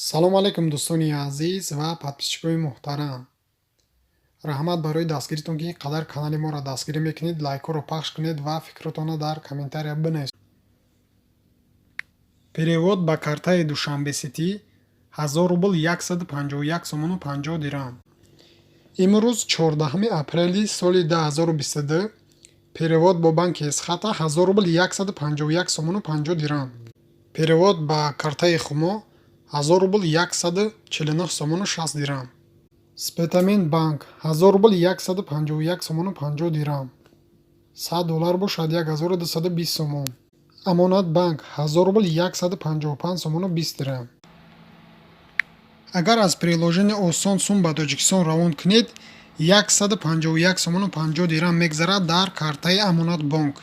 Салом алейкум, дӯстони азиз ва подписчикои муҳтарам. Раҳмат барои дастгиритон, ки ин қадар канали моро дастгирӣ мекунед. Лайкҳоро пахш кунед ва фикротонро дар комментария бинависед. Перевод ба картаи Душанбе Ситӣ 1000 рубл 151 сомону 50 дирам. Имрӯз, 14 апрели соли 2022, перевод бо банки Эсхата 1000 рубл 151 сомону 50 дирам. Перевод ба картаи Хумо 1000 рубл 149 сомону 60 дирам. Спитамен банк 1000 рубл 151 сомону 50 дирам. 100 доллар бошад 1220 сомон. Амонат банк 1000 рубл 155 сомону 20 дирам. Агар аз приложение Осон сум ба Тоҷикистон равон кунед, 151 сомону 50 дирам мегзарад дар картаи Амонатбонк.